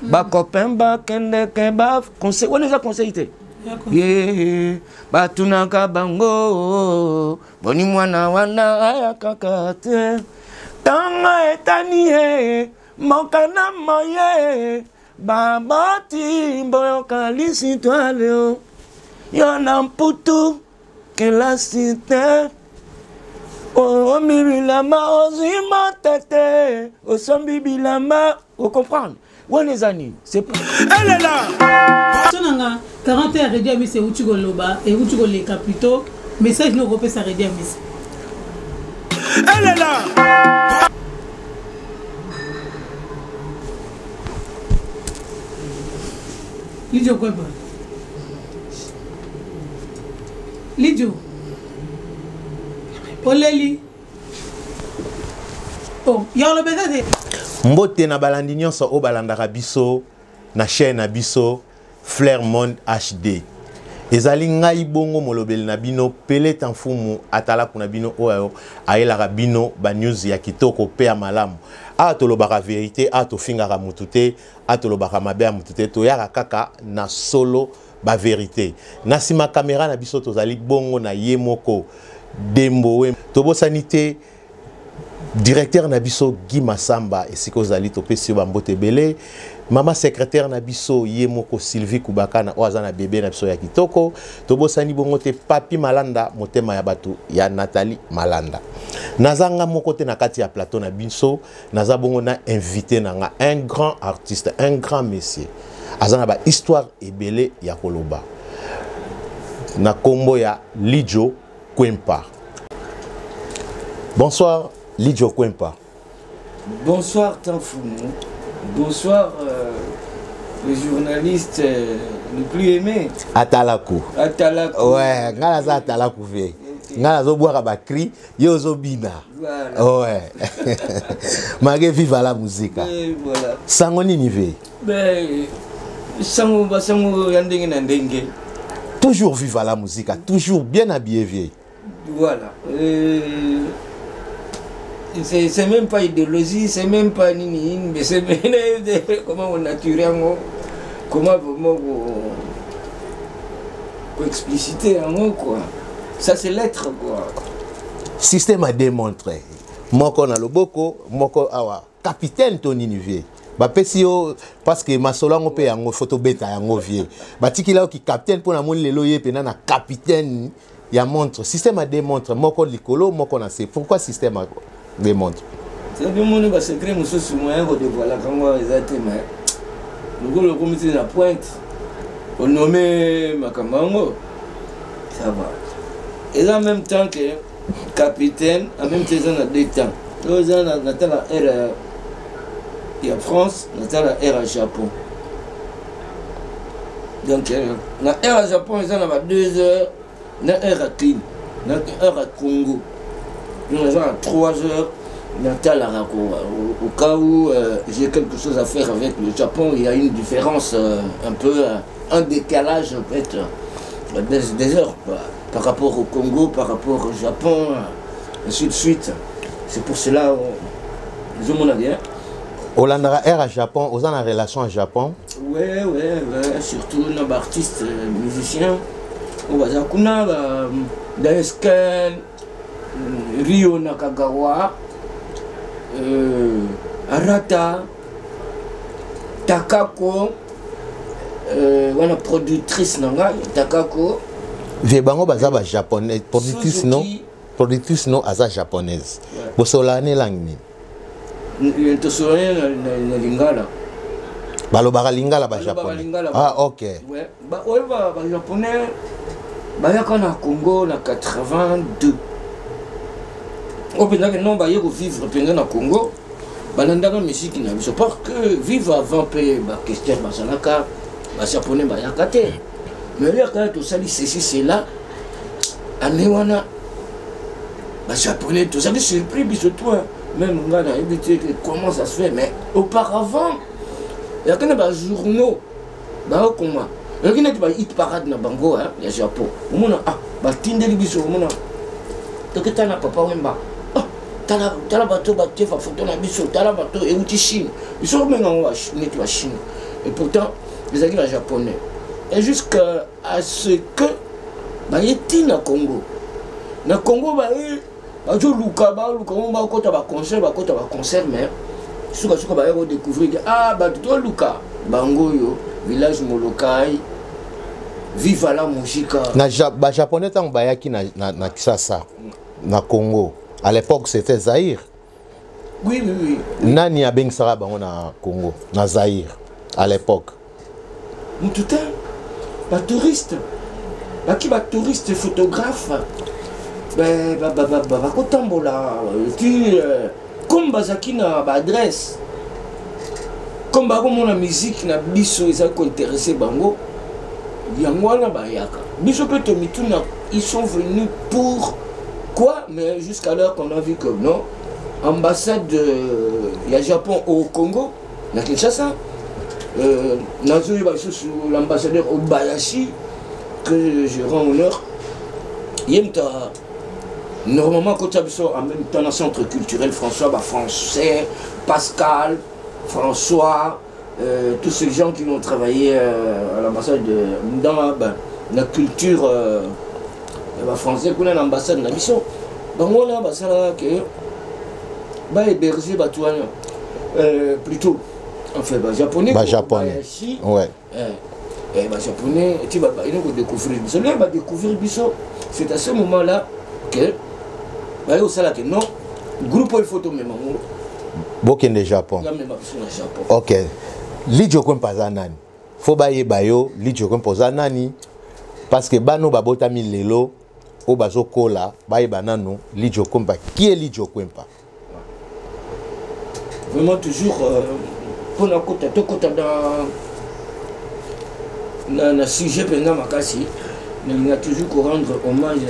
Bacopain bakendeke ba conseil wana eza conseil te. Ye batunaka bango boni mwana wana aya kaka te ntango etani ye mokana moye baboti boyoka lisitwale yo na mputu kelasi te oombi bilamba ozwi mota te osombi bilamba ocomprendre wana eza nini elela so na nga 40 ya redi ya misi euti koloba euti koleka plutôt message nini okopesa redi ya misi elela Lidio kweba Lidio oleli oh, ya oloba eza te. Mbote na balandi nyonso oyo balandaka biso na chaîne na biso Flair Monde HD. Ezali ngai bongo molobeli na bino Peleta Mfumu atalaku na bino oyo ayelaka bino ba news ya kitoko pe ya malamu. Awa tolobaka verite, awa tofingaka mutu te, awa tolobaka mabe ya mutu te, toyaka kaka na solo ba verite. Na sima kamera na biso tozali bongo na ye moko Dembowe. Tobosani te directeur na biso Guy Massamba esika ozali topesi yo bambote ebele. Mama secrétaire na biso ye moko Sylvie Kubakana oyo aza na bebe na biso ya kitoko. Tobosani bongo te Papi Malanda motema ya bato ya Nathalie Malanda. Nazanga moko te na kati ya plateau na biso, naza bongo na invité na nga un grand artiste, un grand monsieur. Aza na ba histoire ebele ya koloba. Na kombo ya Lidjo Kwempa. Bonsoir Lidjo Kwempa. Bonsoir Tanfumu. Bonsoir le journaliste le plus aimé. Atalaku. Atalaku. Ouais, nga naza Atalaku ve. Nga nazobwaka ba cri, yo ozobina. Voilà. Ouais. Malgré viva la musique. Et voilà. Sango nini ve? Ben sango ba sango ya ndenge na ndenge. Toujours viva la musique, toujours bien habillé vieux. Voilà. C'est même pas idéologie, c'est même pas nini, mais c'est comment on naturel, comment vraiment pour expliciter en mot quoi. Ça c'est l'être quoi. Système a démontré. Moko na loboko, moko awa. Capitaine Tony Nivier. Bapesi yo parce que masolo yango mpe yango faut tobeta yango vie. Batikila yo ki capitaine mpo na moni lelo ye pena na capitaine ya montre. Système a démontré moko likolo moko na se. Pourquoi système a démontré? C'est bien moni ba secret mosusu moyen ko dévoiler kango eza te mais lokolo okomi ti na pointe onome makambo yango ça va. Eza en même temps que capitaine en même temps eza na deux temps. Oyo eza na tala ère ya France, na tala ère ya Japon. Donc na ère ya Japon eza na ba 2 heures na ère ya Chine, na ère ya Congo. Donc eza na 3 heures na talaka au cas où j'ai quelque chose à faire avec le Japon, il y a une différence un peu un décalage en fait des heures quoi, par rapport au Congo, par rapport au Japon, ainsi de suite. C'est pour cela on mon avis, hein. Olandaka air à Japon, oza na relation à Japon? Ouais, ouais, ouais, surtout nos artistes musiciens. On va dire kuna ba Daesken, Ryo Nakagawa, Arata, Takako, wana productrice nanga Takako. Vie bango baza ba japonais, productrice non? Suzuki. Productrice non aza japonaise. Ouais. Bosola ne langue nini? Tosola na lingala. Balobaka lingala ba Balobaka japonais. lingala. Ah, ok. Ouais. Ba oyo ba japonais bayaka na Congo na 82. Oyo mpenza ke non baye kovivre mpenza na Congo, balandaka musique na biso parce que vivre avant mpe ba question bazalaka ba japonais bayaka te. Mais yaka tosali ceci cela année wana ba japonais tozali surpris biso toi même nga nayebi te que comment ça se fait, mais auparavant yaka na ba journaux bakoma yoki neti ba hit parade na bango, hein, ya Japon. Omona, ah, batindeli biso, omona toketa na Papa Wemba, ah, tala, tala bato batie ba photo na biso, tala bato euti Chine, biso obenga yango neti ba Chine. Et pourtant ezalaki na japonais. Et jusqu'à ce que baye ti na Congo, na Congo baye bazoluka, baluka ngo bakota baconcert, bakota baconcert, mais sukasuka baye kodécouvrir ke ah, bato toluka bango oyo village Molokai, Viva la Musica. Na bajaponais ntango bayaki na Kisasa, na Congo, à l'époque c'était Zaïre. Oui. Nani abengisaka bango na Congo, na Zaïre à l'époque? Mutu te, batouriste baki, batouriste photographe bakotambola ti comme bazalaki na baadresse, comme bakomona musique na biso ezali kointéresser bango, yango wana bayaka. Biso mpe tomituna, ils sont venus pour quoi? Mais jusqu'à l'heure qu'on a vu que non, ambassade ya Japon au Congo na Kinshasa, nazoyeba lisusu l'ambassadeur Obayashi, que je rends honneur, ye moto normalement kotia biso en même temps na centre culturel François, bafrançais Pascal, François, tous ces gens qui ont travaillé à l'ambassade dans ben, la culture bafrançais kuna na ambassade na biso, bango wana basalaka ke bahéberger bato wana, plutôt enfin bajaponais. Bajaponais, ouais. Eh, bajaponais ti baino kodécouvrir biso, lelo badécouvrir biso, c'est à ce moment là que baye kosala ke non, groupe oyo il faut tomema ngo. Bokende Japon. Yamema biso na Japon. Ok, Lidjo Kwempa aza nani? Fo bayeba yo, Lidjo Kwempa oza nani? Parce que bano babotami lelo oyo bazokola, bayeba nanu Lidjo Kwempa. Qui est Lidjo Kwempa? Vraiment toujours mpona kota, tokota na sujet mpenza makasi, nalinga toujours korendre hommage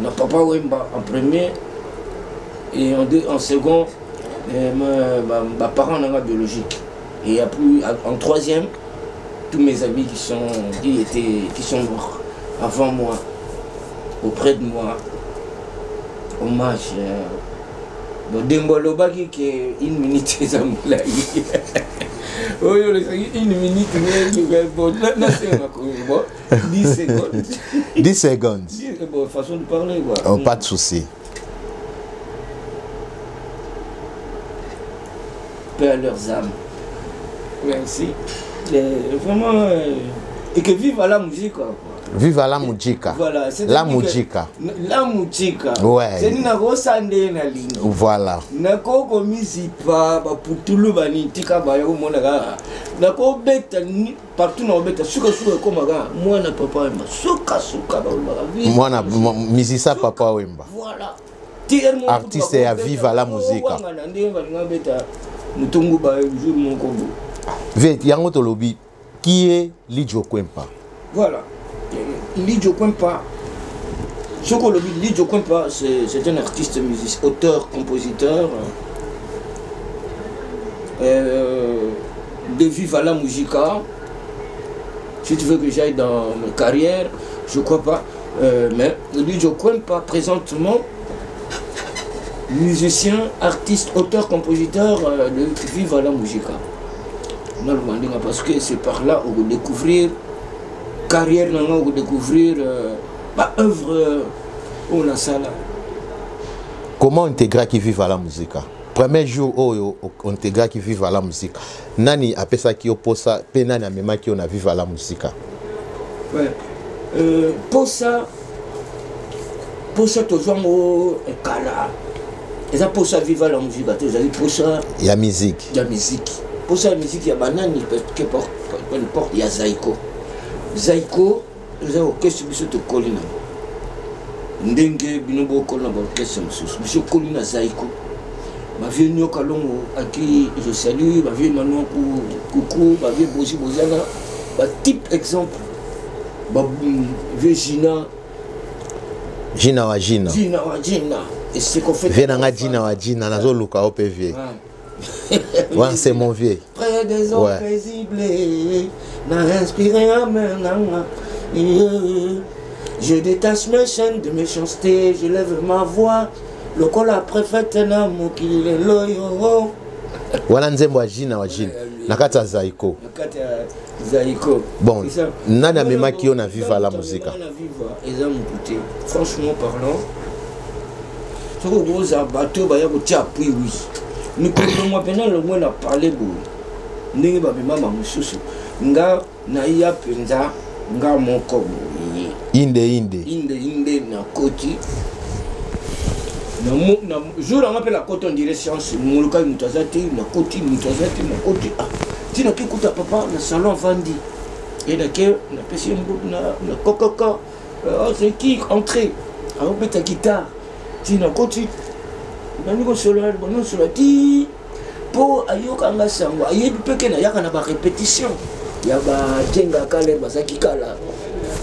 na Papa Wemba en premier et en second baparent nanga biologique et après en troisième tous mes amis qui sont morts avant moi, auprès de moi. Hommage. Bon, Dembo alobaki ke une minute eza molai, oyo olesaki une minute, bon, nasenga bon 10 secondes. 10 secondes. Bon, façon de parler quoi. Oh, pas de souci. Paix à leurs âmes, merci. Et vraiment et que vive la musique quoi. Viva la Mujika. Voilà. La Mujika. La Mujika. Ouais. C'est nakosa nde nalingi. Voilà. Nakokomizipa baputulu bani tika bayo komona kaka nakobeta partout, nakobeta sukasuka ekoma kaka mwana Papa Wemba, sukasuka balobaka. Mwana musicien Papa Wemba. Voilà. Artiste ya Viva la Musica. Ndenge balinga beta motongo ba jour moko bo. Ve yango tolobi, qui est Lidjo Kwempa? Voilà, Lidjo Kwempa, soki olobi Lidjo Kwempa, c'est un artiste musicien, auteur, compositeur de Viva la Musica. Si tu veux que j'aille dans ma carrière, je crois pas, mais Lidjo Kwempa présentement musicien, artiste, auteur, compositeur de Viva la Musica. Naloba ndenge parce que c'est par là okodécouvrir carrière na nga, okodécouvrir baœuvre oyo nasala. Comment intégraki Viva la Musica? Premier jour oyo intégraki Viva la Musica, nani apesaki yo posa mpe nani amemaki yo na Viva la Musica? Ouais. Posa tozwango ekala, eza posa Viva la Musica te, ezali posa ya musique. Ya musique, posa ya musique ya banani, peu importe, ya Zaiko. Zaiko eza orchestre biso tokoli nango, ndenge bino bokoli na baorchestre mosusu, biso koli na Zaiko. Bavieux Nyoka Longo aki je salue, bavieux Manon Kuku, bavieux Bozi Bozana, batype exemple, bavieux Gina. Gina wa Gina. Gina wa Gina, et c'est qu'on fait. Vieux nanga Gina wa Gina, nazoluka o mpe vieux wana, c'est mon vieux. Près des eaux paisibles, n'a inspiré âme. Je détache mes chaînes de méchanceté, je lève ma voix. Lokola préfète na mokili lelo yo. Wana nzembo ya Gina wa Gina. Na kati ya Zaiko. Na kati ya Zaiko. Bon, nani amemaki yo na Viva la Musica? Na Viva eza motu te, franchement parlant. Soki okozala bato baya kotia appui, oui, mikolo mwa mpena longwe na parle boye, ndenge bamemama mosusu, nga naya mpenza nga moko boye. Inde inde. Inde inde, nakoti na jour yango mpe nakoti, on dirait science molukai, moto aza te, nakoti, moto aza te, nakoti, ah, ntina ke kuta papa na salon avandi e nake napesi ye na kokoko: "Oh, c'est qui? Entrée." Azobeta guitare. Ntina koti, bandi kosolola, bandi kosolola ti mpo ayokanga sango, ayebi mpe ke nayaka na barépétition ya bajengaka lere bazalaki kala,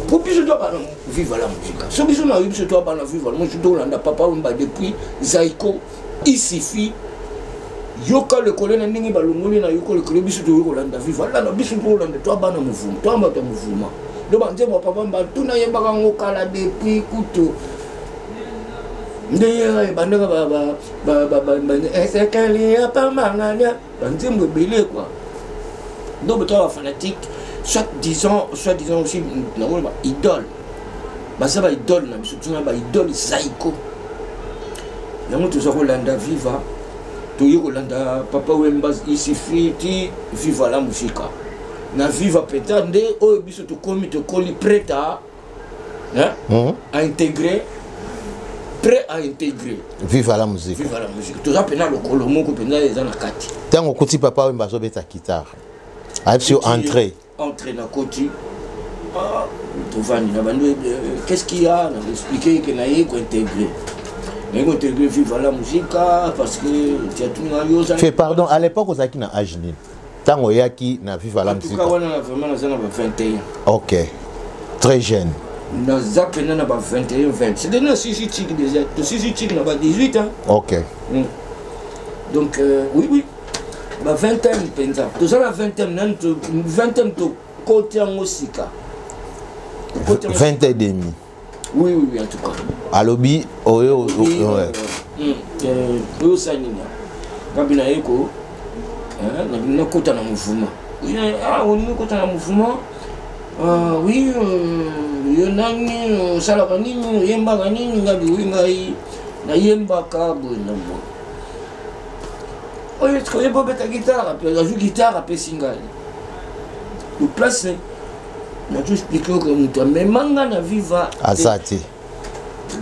po biso to bana Viva la Musica. So biso nayebi, biso to bana Viva la Musica, tolanda Papa Wemba depuis Zaiko. Il suffit yoka lekole na ndenge balongoli na yoka lekole, biso toyoki kolanda Viva landa, biso tolanda to bana mouvement, to bato ya mouvement. Do banzembo ya Papa Wemba tuna yembaka yango kala depuis kutu ndenge ebandaka esekeli ya pambangania, banzembo ebele quoi. Donc bato ya bafanatique, soit disant, soit disant aussi nango ba idole, baza ba idole na biso, tuna ba idole Zaiko. Yango toza kolanda Viva, toye kolanda Papa Wemba isifi ti Viva la Musica. Na Viva mpenza nde oyo biso tokomi, tokoli prêt à, hein, à intégrer, prêt à intégrer. Viva la Musique. Viva la Musique, toza mpena lokolo moko mpenza eza na kati. Ntango okuti Papa Wemba azobeta guitare, ayebisi yo entrée. Entrée, na koti, ah, tovandi na bando: "Qu'est-ce qu'il y a?" Na expliquer ke naye kointégrer, naye kointégrer Viva la Musica parce que tiatunga yo. Fait, pardon, à l'époque ozalaki na âge nini ntango oyaki na Viva la En tout Musique? cas wana na vraiment naza na ba 21. Ok, très jeune. Naza mpena na ba 21, 20, c'était na sisi tiki déjà, tosisi tiki na ba 18 ans. Donc oui, ba 20 ans mpenza, toza na 20 ans nani, 20 ans tokoti yango sika. Tokoti yango. 20 et demi. Oui, en tout cas. Alobi oyo Oui, ouais. Oyo osala nini? Ngabi na ye ko nalingi nakota na mouvement. Oui, ah, olingi okota na mouvement? Ah, oui, yo nani? Osalaka nini? Oyembaka nini? Ngabi: "Oui, ngai nayembaka boye na boye." Oyo oyeba obeta guitare? Azwi guitare, apesi ngai le place. Nazo expliquer oke moto amemanga na Viva aza te.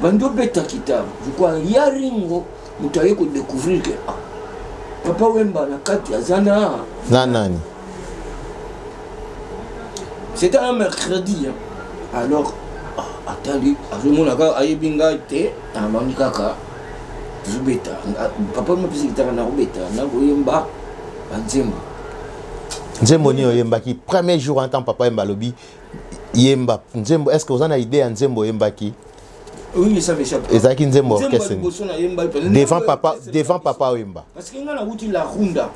Bandi obeta guitare, je crois ya Ringo, moto aye kodécouvrir ke ah, Papa Wemba na kati aza na Na nani. C'était un mercredi, hein. Alors ah, atali, azomona kaka, ayebi ngai te, abandi kaka tozobeta. Papa mapesi guitare, nakobeta, nakoyemba banzembo. Nzembo nini oyembaki premier jour en tant Papa Wemba alobi yemba nzembo? Est ce que oza na idée ya nzembo oyembaki? Oui, ça m'échappe. Ezalaki nzembo Nzembo ya orchestre nini? Liboso nayemba Devant papa, devant Papa Wemba. Parce que ngai nauti La Runda,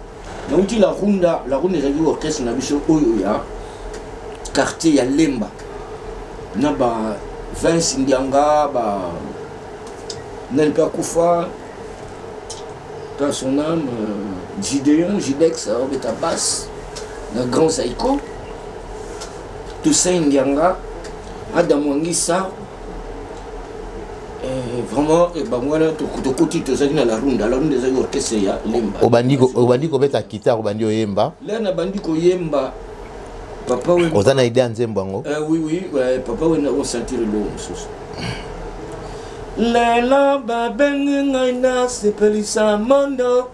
nauti La Runda. La Runda ezalaki orchestre na biso oyo ya quartier ya Lemba, na ba Vince Ndianga, ba nani mpe akufa ta son âme, Gideon Gidex aobeta basse na Grand Zaiko, Toussaint Ndianga, Adam Wangisa. Vraiment bango wana tokoti, tozalaki na La Runda. La Runda ezalaki orchestre ya Lemba. Obandi kobeta guitare, obandi oyemba. Le nabandi koyemba, Papa Wemba. Oza na idée ya nzembo yango? Oui, ouais, Papa Wemba osentir eloko mosusu. Lelo babengi ngai nasepelisa mondo,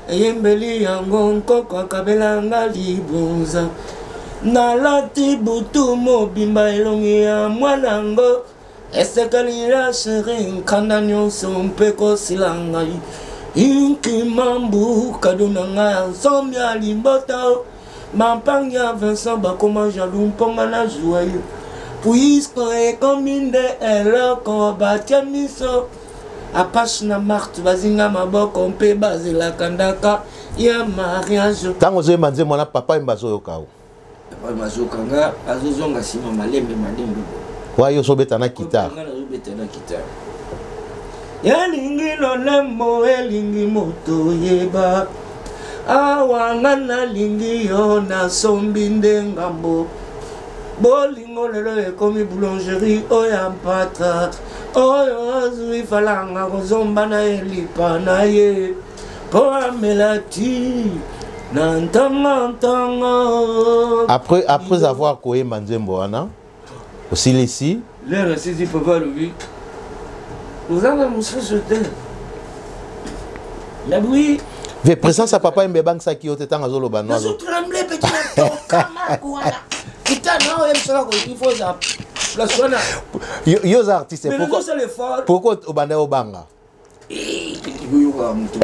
eyembeli yango nkoko akabelanga libonza, nalati butu mobimba elongi ya mwanango, esekeli ya chéri, nkanda nyonso mpe kosila ngai inkimambu, kado na ngai ya nzambe ya libota. Mampangi ya Vincent bakoma jaloux mponga nazwa yo, puisque ekomi nde eloko batia miso apashe na Marte, bazinga maboko mpe bazelaka ndaka ya mariage. Ntango ozoyemba nzembo wana, Papa Wemba azoyoka o? Azokanga, azozonga nsima malembe malembe. Wa yo ozobeta na guitare. Nga nazobeta na guitare. Elingi lolemo, elingi moto yeba. Awa nga nalingi yo, nasombi nde ngambo. Bolingo lelo ekomi boulangerie oyo ya mpata. Oyo azwi falanga kozomba na ye lipa na ye mpo amela ti na ntongo ntongo. Après avoir koyemba nzembo wana, osilisi. Lere asisi, papa alobi ozanga mosusu te, nabwi. Ve présence ya papa Wemba ebangisaki yo te ntango azoloba no? Nazotremble petit na tokama wana kita na oyo yebisaka koki fo eza place wana. Yo oza artiste. Mais nazosala effort. Pourquoi obanda obanga? Oyokaka moto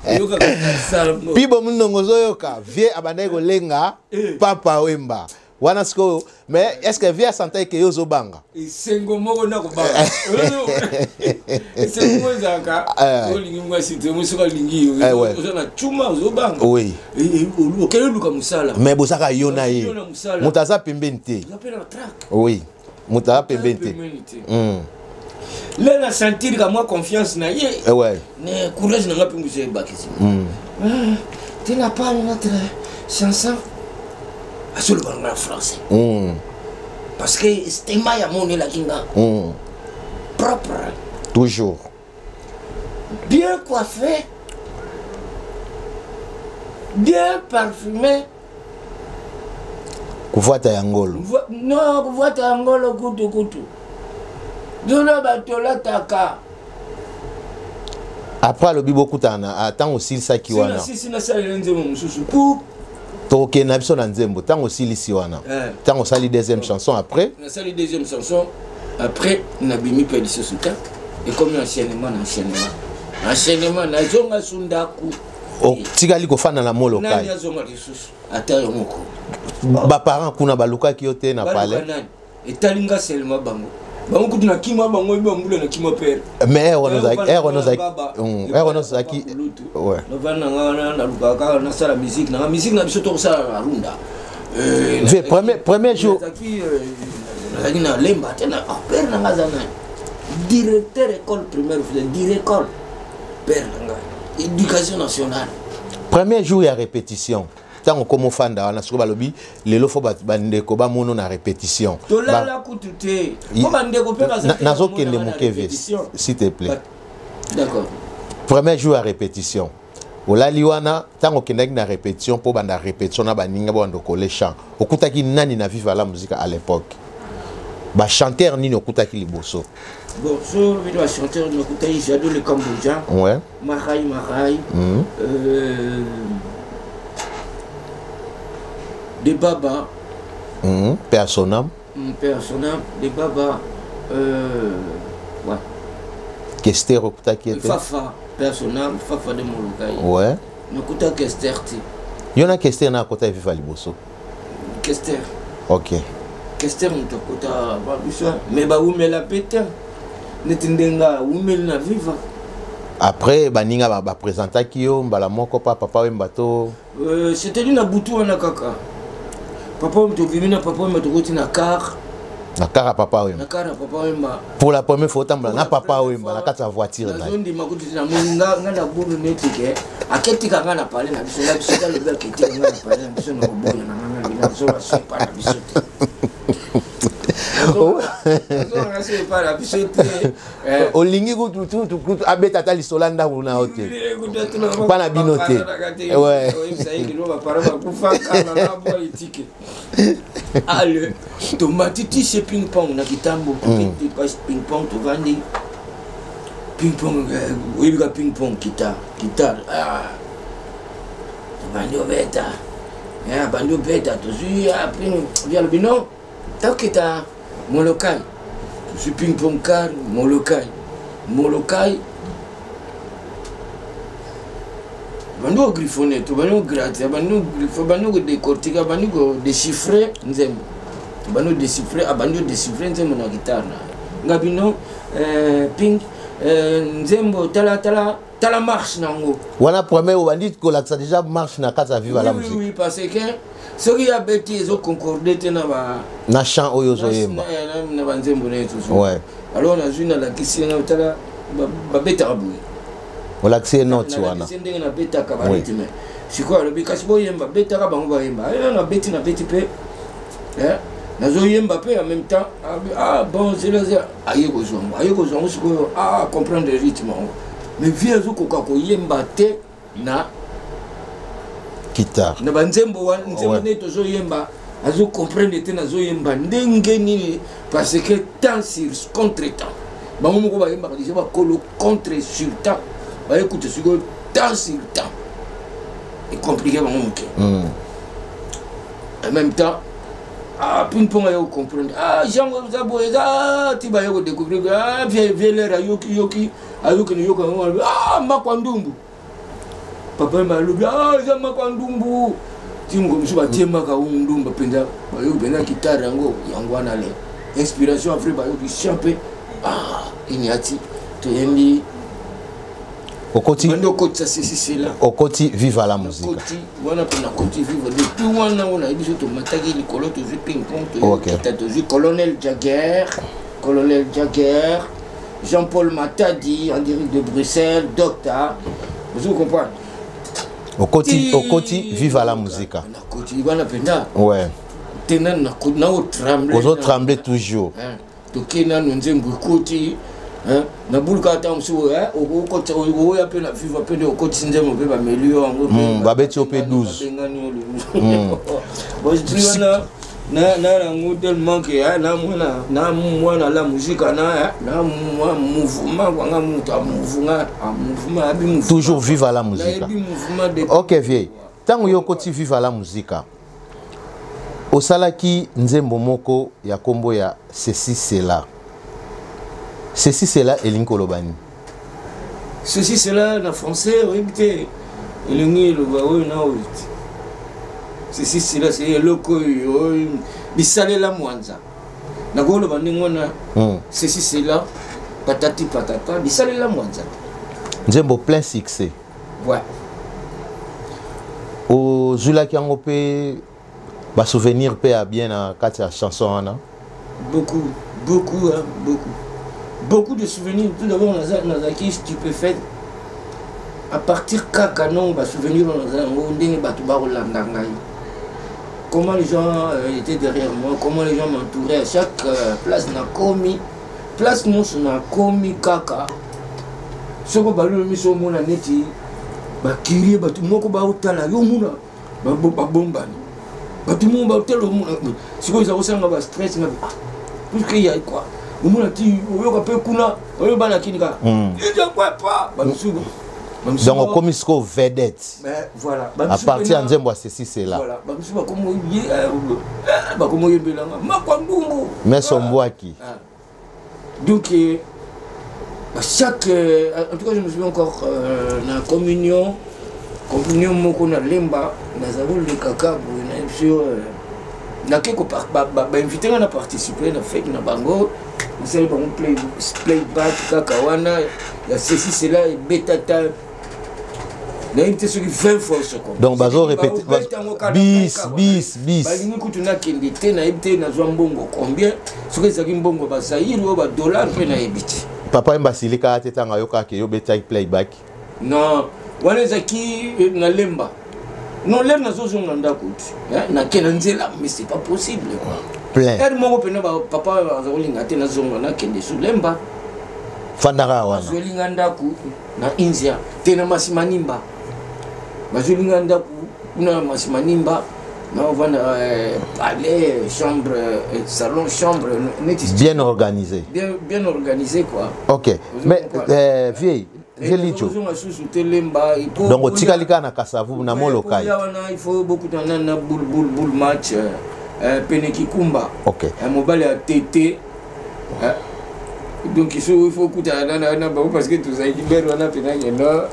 oyokaka masalo. Pibo Munongo, ozoyoka vie abandaki kolenga Papa Wemba wana sikoyo, mais est ce que vie asantaki ke yo ozobanga? Esengo moko na kobanga, esengo moko ezalaka. Olingi mwasi te, soki alingi yo, oza na cuma, ozobanga. Okende oluka mosala. Mais bozaka yo na ye, moto aza pembeni te. Oza mpe na trac. Oui, moto aza pembeni te. Le na sentir ka mwa confiance na ye. Ne courage na nga mpe mosu ebakisi. Tu n'as pas notre chanson, azoloba nga na français parce que stema ya monelaki nga propre. Toujours. Bien coiffé, bien parfumé. Kuvwata ya ngolo. Non, kuvwata ya ngolo kutu kutu zolo bato olataka. Après alobi bokutana ntango osilisaki wana. Sisi nasalela nzembo mosusu pour Tokokende na biso na nzembo. Ntango osilisi wana, ntango osali deuxième chanson après? Nasali deuxième chanson, après nabimi mpe lisusu te. Ekomi enchaînement na enchaînement, enchaînement, nazonga su ndako. Otikali kofanda na Molokai? Nani azonga lisusu? Ata yo moko. Baparent kuna balukaki yo te na palais? Nani etali nga? Seulement bango, bango kutu nakima bango, ebi bambula nakima pere. Mais ere wana ozalaki? Novanda nanga wana, nalukaka kaka nasala musique nanga, musique na biso tokosala na runda. Premier jour? Nazalaki na lemba te na père nanga aza nani, directeur école primaire, directeur père nanga, éducation nationale. Premier jour ya répétition, ntango okoma ofanda wana sikoyo, balobi lelo fo bandeko bamono na répétition. Tolala kutu te po bandeko mpe. Nazokende moke, vie, s'il te plaît. D'accord. Premier jour ya répétition, olali wana. Ntango okendaki na répétition mpo banda répétition na baninga, bobanda okole chant, okutaki nani na Viva la Musique à l'époque? Bachanteur nini okutaki liboso? Bon, so bino bachanteur, nakutaki Jado le Cambodja, Marai Marai, de Baba. Père Sonam. Père Sonam, de Baba, ouais. Kester okutaki ete? Fafa, père Sonam, Fafa de Molokai. Nakuta Kester te. Yo na Kester na akota Viva liboso? Kester. Kester moto akota babiso, mais bawumela mpe te neti ndenge awumeli na Viva. Après baninga baprésentaki yo mbala moko pa Papa Wemba to? C'est-à-dire na butu wana kaka papa Wemba, tobimi na papa Wemba, tokoti na car. Na car ya Papa Wemba? Na car ya Papa Wemba. Pour la première fois otambola na Papa Wemba na kati ya voiture na ye? Nazondima kutu te. Namoni nga na bulu neti ke aketika nga na pale na biso. Nga biso alobi aketika nga na pale na biso, na koboya na nga, nga biso basopa na biso te, nazonga so epa na biso te. Olingi kutu abeta ata lisolo ya ndako na yo te, mpa na bino te? Baparent bakufaka na bwa etike. Ale, tomati ti se ping pong na kitambo, ping pong, tovandi ping pong, oyebi ka ping pong, guitare, guitare, tobandi obeta, bandi obeta, tozwi ping, alobi non, tokita Molokai. Tozwi ping pong, car Molokai, Molokai, bandi kogriffonner, tobandi kogratter, bandi kogriffe, bandi kodécortiquer, bandi kodéchiffrer nzembo, bandi kodéchiffrer, abandi kodéchiffrer nzembo na guitare na nga bino, ping, nzembo, tala tala tala marche nango. Wana premier obandi kolakisa déjà marche na kati ya Viva la Musique? Oui, parce que soki abeti ezoconcorde te na ba Na chant oyo ozoyemba. Na banzembo na ye tozo. Alors nazwi, nalakisi nga, tala, babetaka boye. Olakisi ye note wana. Ndenge nabetaka barythme. Sikoyo alobi kasi boyemba, betaka bango bayemba. Nabeti, nabeti mpe nazoyemba mpe en même temps. Ah bon, zela zela, aye kozwa yango, aye kozwa yango. Sikoyo ah, comprendre rythme yango, mais vieux azokoka koyemba te na guitare. Na banzembo wana, nzembo nde tozoyemba, azocomprendre te nazoyemba ndenge nini, parce que temps sur contre temps, bango moko bayembaka déjà bakolo contre sur temps, bayekuta sikoyo temps sur temps ecompliqué bango moke. En même temps, ah, ping pong aye kocomprendre, ah, jango eza boye, eza ti baye kodécouvrir. Ah, vielere ayoki, yoki, ayoki, yoka yango, alobi: ah, makwa ndumbu. Papa Wemba alobi: ah, eza makwa ndumbu. Ti moko mosusu batiemaka ndumba mpenza, bayoki mpenza guitare yango, yango wana le inspiration. Après bayoki chant mpe, ah, iniati toyembi. Okoti. Bandi okotisa ceci cela. Okoti Viva la Musica. Nakoti wana mpe, nakoti Viva depuis wana. Oyo nayebi so tomataki likolo, tozwi ping pong, toyokita, tozwi Colonel Jagger, Colonel Jagger, Jean-Paul Matadi en direct de Bruxelles, docteur, ozo comprendre. Okoti, okoti Viva la Musica. Nakoti wana mpenza. Te, nanu naotremble. Ozotremble toujours. Toke nanu, nzembo ekoti nabuluka ata mosusu okoya mpe na Viva mpe nde okotisi nzembo mpe bameli yo yango. Babeti yo mpe 12. Babengani yo. Wana na yango tellement que na mwana, na mwana la musique, na mwa mouvement kwanga moto a mouvement, a mouvement abi mouvement. Toujours Viva la Musique. Nayebi mouvement de. Ok vieux, ntango yo okoti Viva la Musica, osalaki nzembo moko ya nkombo ya Ceci cela. Ceci cela elingi koloba nini? Ceci cela na français, oyebi te, elingi eloba oyo na oyo te. Ceci cela, c'est eloko oyo bisalela mwanza, nakoloba ndenge wana. Ceci cela, patati patata, bisalela mwanza. Nzembo plein succès. Ouais. Ozwilaki yango mpe basouvenir mpe ya bien na kati ya chanson wana? Beaucoup, beaucoup, hein, beaucoup, beaucoup de souvenirs. Tout d'abord, nazalaki stupéfait à partir kaka non basouvenir oyo naza yango, ndenge bato bakolanda ngai, comment les gens étaient derrière moi, comment les gens m'entouraient à chaque place nakomi, place nyonso nakomi kaka. Soki balolo miso, omona neti bakirie, bato moko baotala yo, omona babombani, bato moko baotala, omona sikoyo eza kosalanga bastress nga. Ah, puisque ya quoi, omona ti oyoka mpe kuna oyo bana kini kaka pa bamisusu. Donc okomi sikoyo vedette. Voilà. À partir ya nzembo ya Ceci cela. Voilà, bamisusu bakomoyembelanga makwa ndumbu. Meso mbwaki. Donc chaque en tout cas, je me souviens encore na communion moko na Lemba, naza kolekaka boye na biso, nake bainvite nga na participer na fête na bango, nasali bango playback kaka wana ya Ceci cela, ebeta ta nayebi te soki 20 fois seconde. Donc bazo répéter bis bis bis. Balingi kutu nakende te, nayebi te nazwa mbongo combien, soki ezalaki mbongo bazairi oyo badollar mpe nayebi te. Papa Wemba asilika te ntango ayokaka yo betaki playback? Non, wana ezalaki na Lemba. Non, lere nazozonga ndako ti nake na nzela, mais c'est pas possible quoi. Plein. Heure moko mpena papa aza kolinga te nazonga, nakende su Lemba. Fandaka wana. Bazwelinga ndako na Inzia te, na Masimanimba. Bazwelinga ndako kuna na Masimanimba, naovanda palais, chambre, salon, chambre neti. Bien organisé. Bien, bien organisé quoi. Ok, mais vieille, vieux Lidjo, donc otikali kaka na Kasavu na Molokai? Wana il faut bokutana na boul boul boul match pene Kikumba. Mobali ya tete. Donc il faut okutana na bango parce que tozalaki bere wana mpena kenda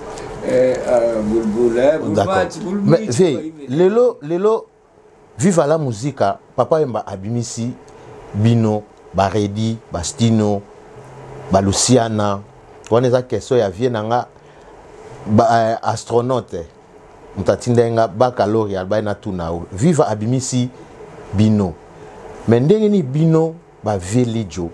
bulbul. D'accord, mais vieux, lelo lelo Viva la Musica, Papa Wemba abimisi bino baredi, bastino, balusiana wana, eza question ya vieux na nga ba, astronaute, moto atindai nga bakalori albai na tuna yo. Viva abimisi bino, mais ndenge nini bino bavieux Lidjo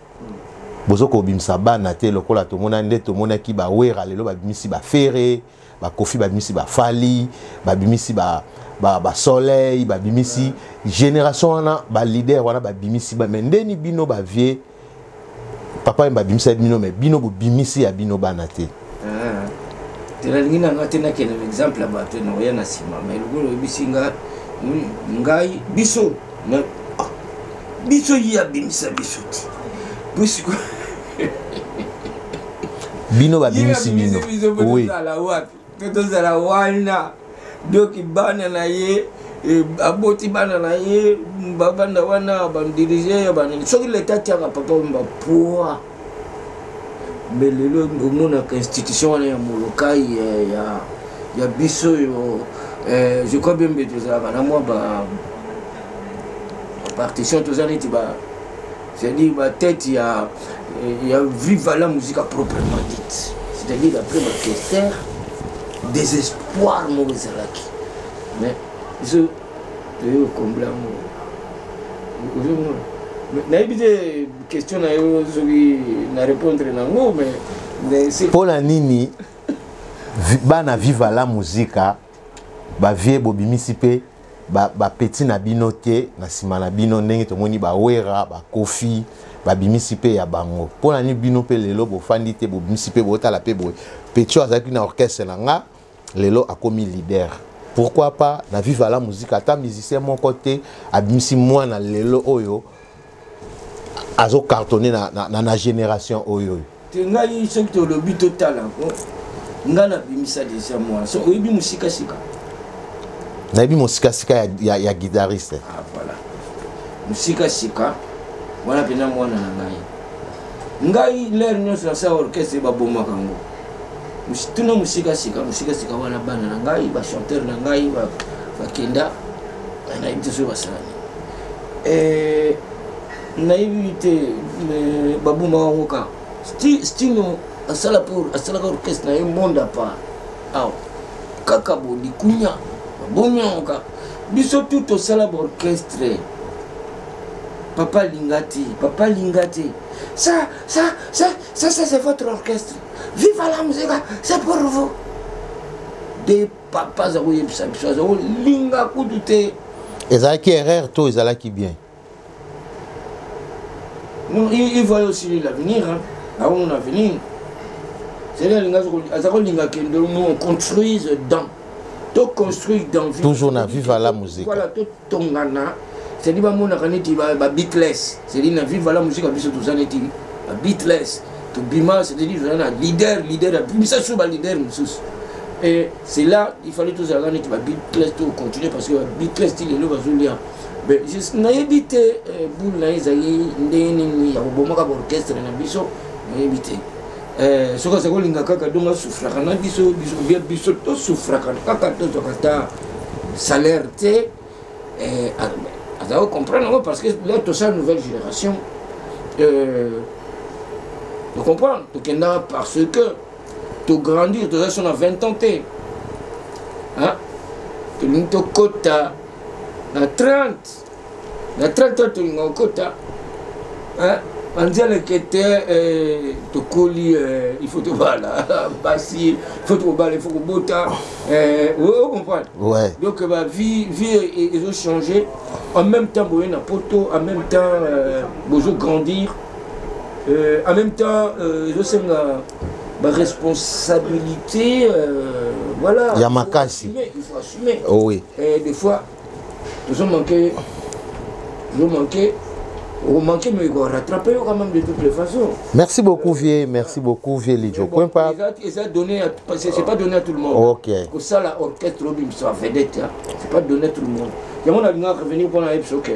Bozo kobimisa bana te lokola tomona nde tomonaki ba Wera lelo babimisi ba Ferre, ba Koffi babimisi ba Fally, babimisi ba ba, ba Soleil, babimisi génération wana ba leader wana babimisi ba mais ndeni bino ba vieux papa Wemba abimisa bino mais bino bobimisi ya bino bana te. Ah, te nalingi na nga te nakende na exemple ya bato nakoya na nsima mais lokola oyebisi nga ngai biso na ah, biso ye abimisa biso te bosiko bino babimisi bino oui. Wapi to tozala wana donc bana na ye eh, aboti bana na ye babanda wana badirige ya banini soki leta atiaka papa wemba poa me lelo omonaka institution wana ya molokai eh, ya, ya biso oyo eh, je crois bien mbe tozalaka na mwa ba partition toza neti ba c'est-à-dire ba tête ya ya viva la musique proprement dite, c'est-à-dire après ba kester désespoir moko ezalaki, mais biso toyei kokombla yango. Ozomona, nayebi te question na yo soki na répondre nango, mais mpo na nini bana viva la musica bavie bobimisi mpe bapeti ba na bino te na nsima na bino, ndenge tomoni bawera bakofi babimisi mpe ya bango? Mpo na nini bino mpe lelo bofandi te, bobimisi mpe, botala mpe boye petit oyo azalaki na orchestre na nga lelo akomi leader? Pourquoi pas na viva la musique ata musicien moko te abimisi mwana lelo oyo azocartonne na, na, na, na génération oyo oyo? Te, ngai soki tolobi totala yango, ngai nabimisa deja mwana. So oyebi mosikasika? Nayebi mosikasika ya, ya, ya guitariste. Ah, voilà, mosikasika wana mpenza mwana na ngai. Ngai lere nyonso nasala orchestre babomaka yango. Tuna mosikasika, mosikasika wana bana na ngai, bachanteur na ngai bakenda, nayebi te soki basala nini. Eh, nayebi te, babomaka yango kaka. Stino asala mpo asalaka orchestre na ye monde à part awa kaka bolikunya, babomi yango kaka. Biso tu tosala baorchestre, papa alinga te, papa alinga te. Ça ça ça ça ça, c'est votre orchestre, viva la musique, c'est pour vous. De papa aza koyebisa biso, aza kolinga kutu te. Ezalaki erreur to ezalaki bien? Non, il voyait aussi l'avenir, hein. Ah, mon avenir. C'est-à-dire, aza kolinga que nous on construise dans to construire dans toujours na viva la musique. Voilà, totongana, c'est-à-dire bamonaka neti ba Beatles, c'est-à-dire na viva la musique biso toza neti ba Beatles, tobima, c'est-à-dire toza na leader, leader abimisa so ba leader mosusu. Et c'est là il fallait tozalaka neti ba Beatles, to continuer, parce que ba Beatles ti lelo bazolia. Mais nayebi te eh, boule na ye ezali ndenge nini ya kobomaka baorchestre na biso, nayebi te. Eh, soki aza kolinga kaka donc asufraka na biso, biso bien, biso tosufraka kaka, tozwaka ata salaire te. Eh, aza kocomprendre yango parce que là tosala nouvelle génération, tocomprendre, tokendaka parce que tograndir, toza so na 20 ans te, tolingi tokota na 30, na 30 ans tolinga kokota banzeleke te. Eh, tokoli, eh, il faut tobala basi, il faut tobala, il faut kobota, eh, ocomprendre? Ouais. Donc ba vie, vie ezochanger en même temps, boye na poto en même temps, bozo grandir en même temps, ezosenga baresponsabilité, voilà. Ya makasi. Il faut assumer. Oh, oui. Et des fois tozo manquer, tozo manquer, omanquer, mais rattraper quand même de toutes les façons. Merci beaucoup vieux, merci beaucoup vieux Lidjo bon, Kwempa. Eza donné, c'est pas donné à tout le monde. Ok. Kosala orchestre obimisa vedette, hein. C'est pas donné à tout le monde. Yango nalinga revenir mpona yebiso ok,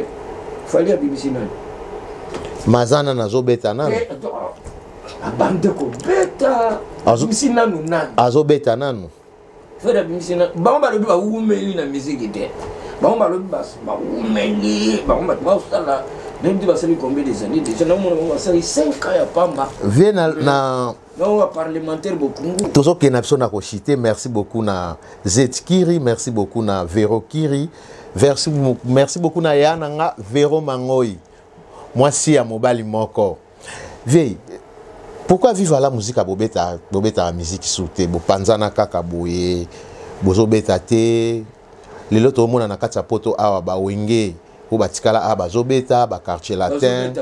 Fally abimisi nani? Mazana nazobeta nanu. Abande kobeta, abimisi nanu nani? Azobeta nanu. Ferre abimisi nanu. Bango balobi bawumeli na misiki te, bango balobi bawumeli, bango bato basala nayebi te basali combien des années déjà. Naomona bango basali 5 ans ya pamba. Vie na, na bango baparlementaire bokungu. Tozokende na biso na koshite. Merci beaucoup na Zet Kiri, merci beaucoup na Vero Kiri, merci, merci beaucoup na ya na nga Vero Mangoi, mwasi ya mobali moko. Vie Pourquoi Viva la Musica bobeta bobeta musique sous te bopanzana kaka boye bozobeta te? Lelo tomona na kati ya poto awa ba Wenge oyo batikala awa bazobeta ba Quartier Latin,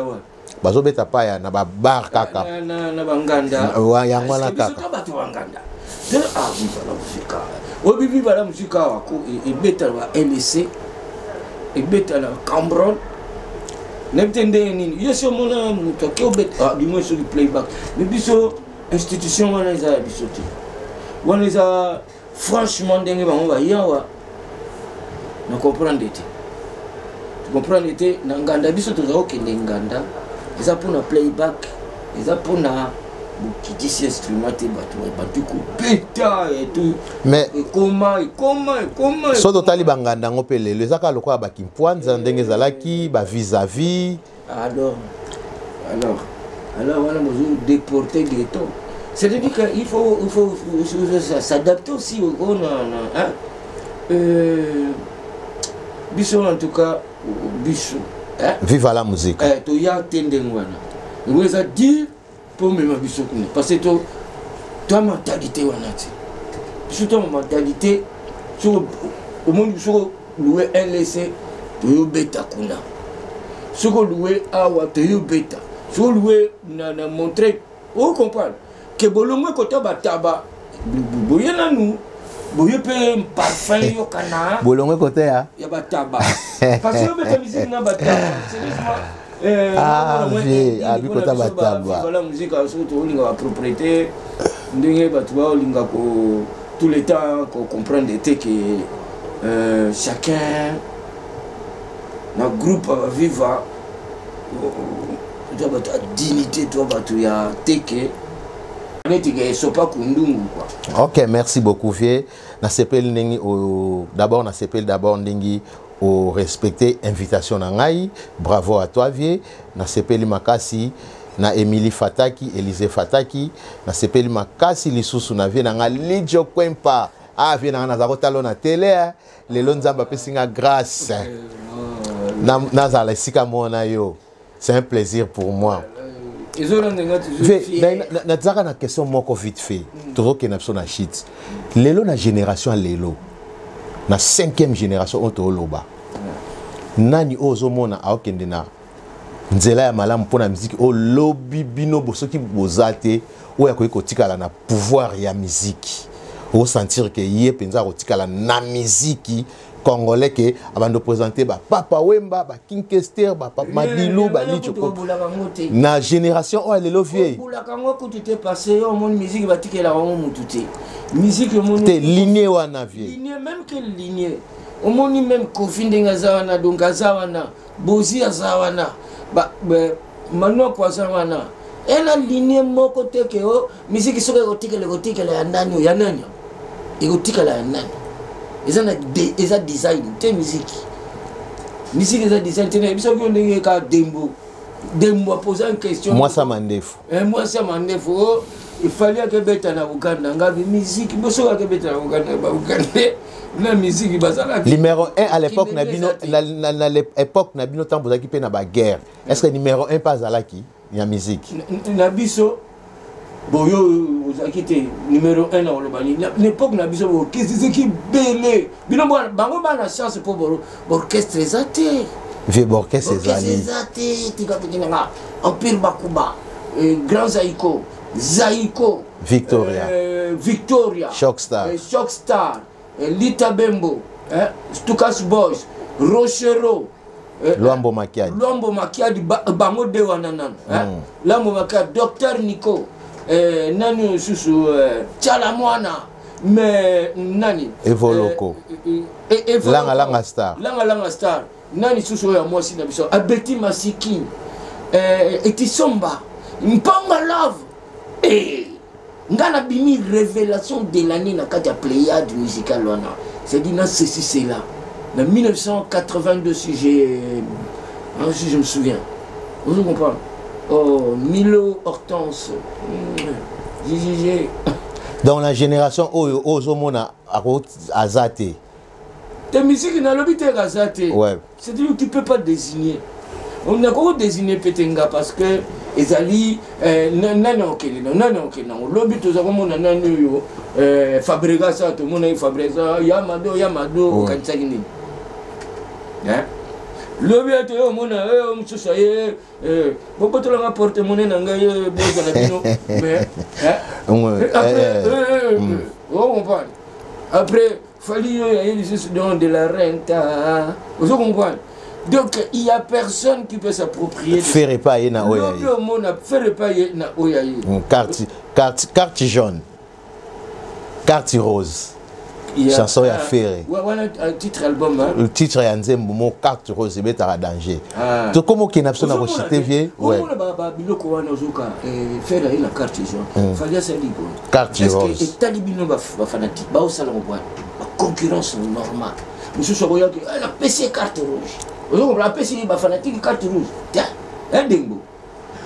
bazobeta paya na ba bar kaka na banganda yango wana kaka. Bato banganda te. Ah, Viva la Musica oyo, Viva la Musica awa ebeta ba LC, ebeta na Cambron, nayebi te ndenge nini. Yo si omona moto ake obeta, du moins soki playback. Mais biso, institution wana eza ya biso te. Wana eza franchement ndenge bango bayawa na comprendre te, comprendre te. Na nganda, biso toza kokende nganda, eza mpona playback, eza mpona bokitisi instrument te. Bato batu kobeta etu. Mais ekoma ekoma ekoma. So totali banganda yango mpe lelo, eza kaka lokola bakimpwanza ndenge ezalaki bavis-à-vis. Alors wana bozo déporter ghetto, c'est-à-dire qu'il faut s'adapter aussi au na, hein? Biso en tout cas, biso, hein? Viva la Musique. Eh, toya te ndenge wana. Yango eza dire mpo omema biso kuna, parce que to toa mentalité wana te. Biso toa mentalité, soki omoni, soki loué LC, toyobeta kuna. Soki oloué awa, toyobeta. Soki oloué na montre, ocomprendre ke bolongo ekota bataba boye nanu boye mpe parfum yokana. Bolongo ekota ya Ya bataba, parce que obeta musique na bataba, sérieusement. Ah, vie abikota bataba. Voilà, musique soki tolinga bapropriété, ndenge bato baolinga ko tout le temps kocomprendre te ke chacun na groupe Viva toa bato ya dignité, toa bato ya teke neti ke esopa kundungu quoi. Ok, merci beaucoup, vieux. Nasepeli ndenge d'abord, nasepeli d'abord ndenge orespecte invitation na ngai. Bravo à toi, vieux. Nasepeli makasi na Emily Fataki, Élysée Fataki. Nasepeli makasi lisusu na vieux na ngai Lidjo Kwempa. Ah, vieux na ngai, naza kotala na télé. Lelo Nzambe apesi nga grâce nazala esika moko na yo. C'est un plaisir pour moi. Nazaka na question moko vite fait. Tozokende na biso na shit. Lelo na génération ya lelo, na cinquième génération oyo tooloba, nani oyo ozomona aokende na nzela ya malamu mpo na miziki oyo lobi bino soki boza te, oyo akoki kotikala na pouvoir ya miziki, osentir ke ye mpenza akotikala na miziki congolais, ke abandi oprésente bapapa Wemba, baKing Kester, bapapa Madilu, balicho na génération oyo lelo, vieux? Obulaka yango kutu te, parce yo omoni musique batikelaka yango mutu te. Musique omoni te ligne wana, vieux. Ligne, même que ligne omoni, même Kofi ndenge aza wana, donc aza wana, Bozi aza wana, Manoko aza wana, ena ligne moko te ke o musique soki ekotikela, ekotikela ya nani? Oyo ya nani ekotikala ya nani? Eza na eza design te. Musique eza design te. Nayebi soki yo ndenge ka Dembo, Dembo aposa une question. Mwasa mandefu. Mwasi ya mandefu o efali akebeta na Uganda. Ngabi musique bosoki akebeta na Uganda, bauganda na musique bazalaki. Numéro 1 à l'époque na bino, na l'époque na bino, ntango bozalaki mpe na baguerre, est ce que numéro 1 mpe azalaki ya musique? Na biso boyo ozalaki te numéro 1 na koloba nini. Na époque na biso, baorchestre ezaki bele. Bino bango bana chance mpo baorchestre eza te. Vieux, baorchestre ezali. Eza te. Tika peti nanga Empire Bakuba, Grand Zaiko, Zaiko. Victoria. Victoria. Shockstar. Shockstar, Lita Bembo, Stukas Boys, Rochero. Lwambo Makiadi. Lwambo Makiadi, bango de wana nano. Lwambo Makiadi, Docteur Nico, nani lisusu, Tiala Mwana, mais nani. Evoloko. Evoloko. Langa Langa Star. Langa Langa Star. Nani susu oyo ya mwasi na biso, Abeti Masiki, Etisomba Mpanga Love. Nga nabimi révélation de l'année na kati ya Pléiade musicale wana, c'est-à-dire na ceci cela na 1982, si j'ai, hein, si je me souviens. Vous comprenez? Oh, Milo Hortense, GGG. Donc la génération oyo ozomona aza te? Te, musique nalobi te aza te. C'est-à-dire, tu peux pas désigner. Nakoki désigner mpe te nga, parce que Ezali nani akokende na nani akokende nango. Lobi toza komona nani oyo Fabregas, awa tomonaki Fabregas ya Mado, ya Mado, okanisaki nini? Lobi ete oyo omona mosusu aye, bobotolanga porte monnaie na ngai, bozwa na bino. Mais après, o comprendre, après Fally oyo aye lisusu, donc de la renta, ozo comprendre. Donc il y a personne qui peut s'approprier. Ferre pa ye na oyo. Lobi omona Ferre pa ye na oyo aye. Carte jaune, carte rose, chanson ya Ferre. Wana titre album, hein? Le titre ya nzembo mo carte rose ebetaka danger. Tokóma okende na biso na kochite, vie. Omona biloko wana, ozoka Ferre aye na carte jaune, Fally asali boye. Carte rose. Etali bino bafanatique, baosala ngo bwana baconcurrence normale. Mosusu akoyaki, napesi ye carte rouge, ozokomona apesi bafanatique carte rouge te. Ndembo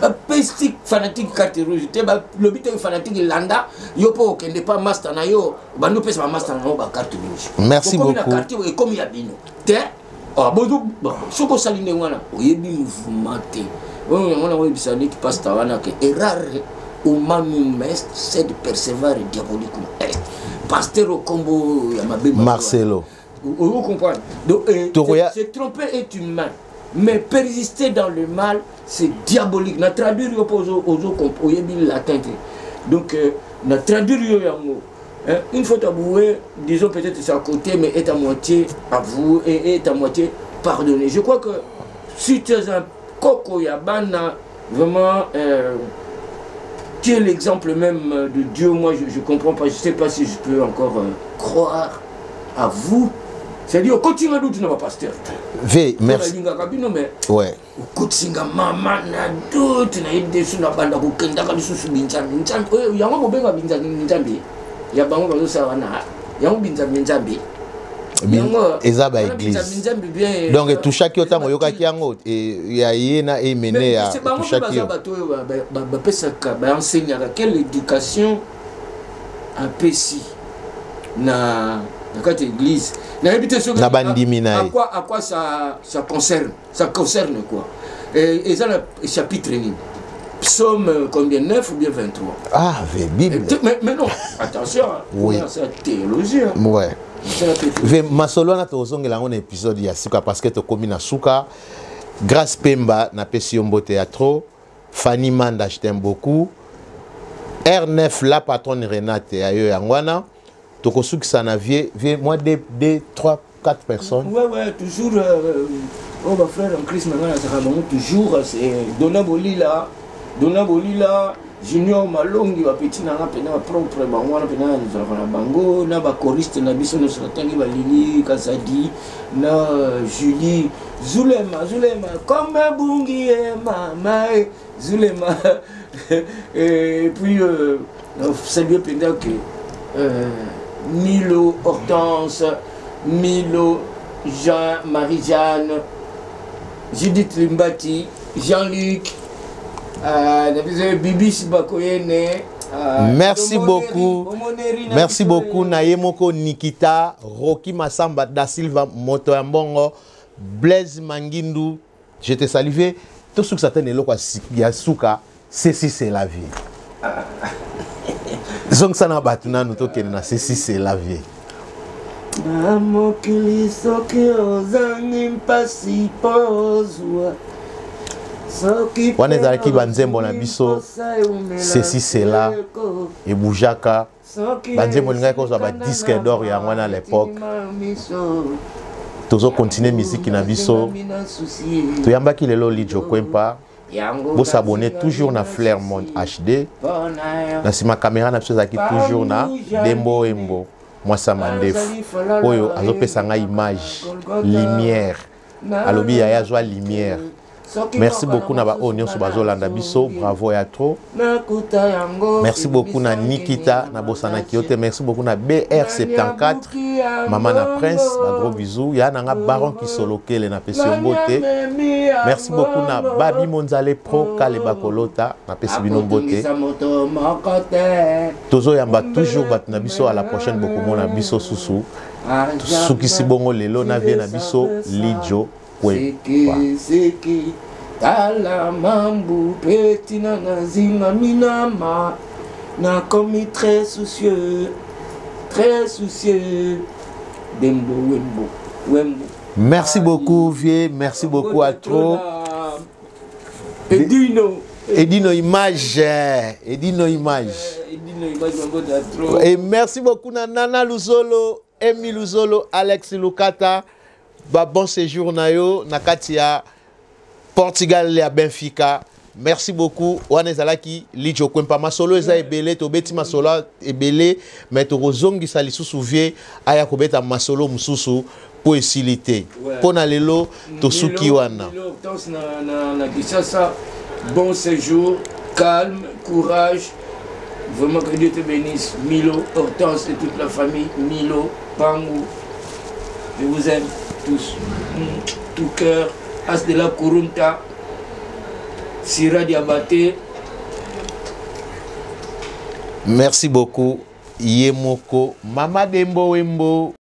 bapesi fanatique carte rouge te, balobi te fanatique landa yo mpo okende pa master na yo, bandi opesa bamaster na yo bacarte rouge. Merci Okomi na beaucoup. Quartier ekomi ya bino te. Soki osali ndenge wana, oyebi mouvement te. Oyo yango na oyebisa neti pasteur wana ke errare humanum est, sed perseverare diabolicum est. Pasteur okombo ya mabe. Marcelo. Vous comprenez? Donc, se tromper est humain, mais persister dans le mal, c'est diabolique. Na traduire yo po ozo oyebi latin te. Donc na traduire yo yango. Hein, une faute avouée, disons peut-être c'est à côté, mais est à moitié avoué et est à moitié pardonné. Je crois que si tu es un koko ya bana, vraiment, tu es l'exemple même de Dieu. Moi, je ne comprends pas, je ne sais pas si je peux encore croire à vous. C'est-à-dire, continue à doute, pas pasteur. V, merci. Bino, mais okotinga mama na doute, nayebi te so na banda kokendaka lisusu binzambi nzambi oyo yango bobenga binzambi nzambi ya bango bazosala wana yango binzambi nzambi. Eza baéglise. Nzambi bien. Donc etouchaki yo ntango oyokaki yango ya ye na emene ya bango mpe baza bato oyo bapesaka, baenseignaka. Quelle éducation apesi na kati ya église, nayebi te soki Na bandimi na ye. À quoi ça concerne, ça concerne quoi? Eza na chapitre nini? Psaume combien? 9 ou bien 23? Ah, ve Bible. Mais non, attention, hein. C'est théologie, hein. C'est la théologie. Ve masolo wana tozongela yango na épisode ya suka parce que tokomi na suka. Grâce Pemba, napesi yo mbote ya trop. Fanny Manda, je t'aime beaucoup. R9, la patronne Renate ya yo yango wana. Tokosukisa na vie moi, 2 2 3 4 personnes. Ouais, toujours oh, bah, frère en Christ, maintenant ça bango toujours, c'est Dona Bolila, Dona Bolila, Junior Malongi, bapeti na nga mpena bapropre bango wana mpena nazalaka na bango, na bachoriste na biso nyonso, natangi balili Kazadi na Julie Zulema, Zulema comme bungi ye mama Zulema. Et puis saluer mpenza ke Milo Hortense, Milo Jean, Marie-Jeanne, Judith Limbati, Jean-Luc, Bibi Bakoyene. Merci beaucoup. Merci beaucoup na ye moko Nikita, Rocky Masamba da Silva, Moto ya Mbongo, Blaise Mangindu, je te salue. Tout ce que ça eloko ya suka, ceci c'est la vie. Zongisa na bato nanu tokende na ceci c'est la vie. Na mokili soki ozangi mpasi mpo ozwa soki Wana ezalaki banzembo na biso, ceci c'est là ebujaka banzembo olingaki kozwa badisque d'or yango wana à l'époque. Tozocontinue miziki na biso. Toyambaki lelo Lidjo Kwempa. Bosabonne toujours na Flair Monde HD. Na nsima caméra na biso ezalaki toujours na Dembo Embo Mwasa Mandefu oyo azopesa ngai image, lumière. Alobi yaya azwa lumière. Merci beaucoup na baoyo nyonso bazolanda biso. Bravo ya trop. Merci beaucoup na Nikita, nabosanaki yo te. Merci beaucoup na BR74, mama na Prince, bagros bisous. Ya nanga Baron Kisolokele, napesi yo mbote. Merci beaucoup na Babi Monzale Pro Kaleba Kolota, napesi bino mbote. Tozoyamba toujours bato na biso. À la prochaine, bokomona biso susu. Tosukisi bongo lelo na vie na biso Lidjo Kwempa. Seki. Tala mambu petina na zinga minama nakomi très soucieux très soucieux dembo wembo wembo. Merci beaucoup vieux, merci beaucoup à trop. Edino Edino Image, Edino Image. Edino Image mbote à trop. Et merci beaucoup na Nana Luzolo, Emi Luzolo, Alex Lukata. Ba bon séjour na yo na kati ya Portugal ya Benfica. Merci beaucoup. Wana ezalaki Lidjo Kwempa masolo eza ebele tobeti masolo ebele mais tokozongisa lisusu vie aya kobeta masolo mosusu mpo esili te. Mpo na lelo tosuki wana. Milo Hortense na, na, na Kinshasa, bon séjour, calme, courage. Vraiment que Dieu te bénisse. Milo, Hortense et toute la famille. Milo, Pangu. Je vous aime tous. Tout cœur. As de la Kurunta. Sira Diabaté. Merci beaucoup. Yemoko. Mama Dembo Wembo.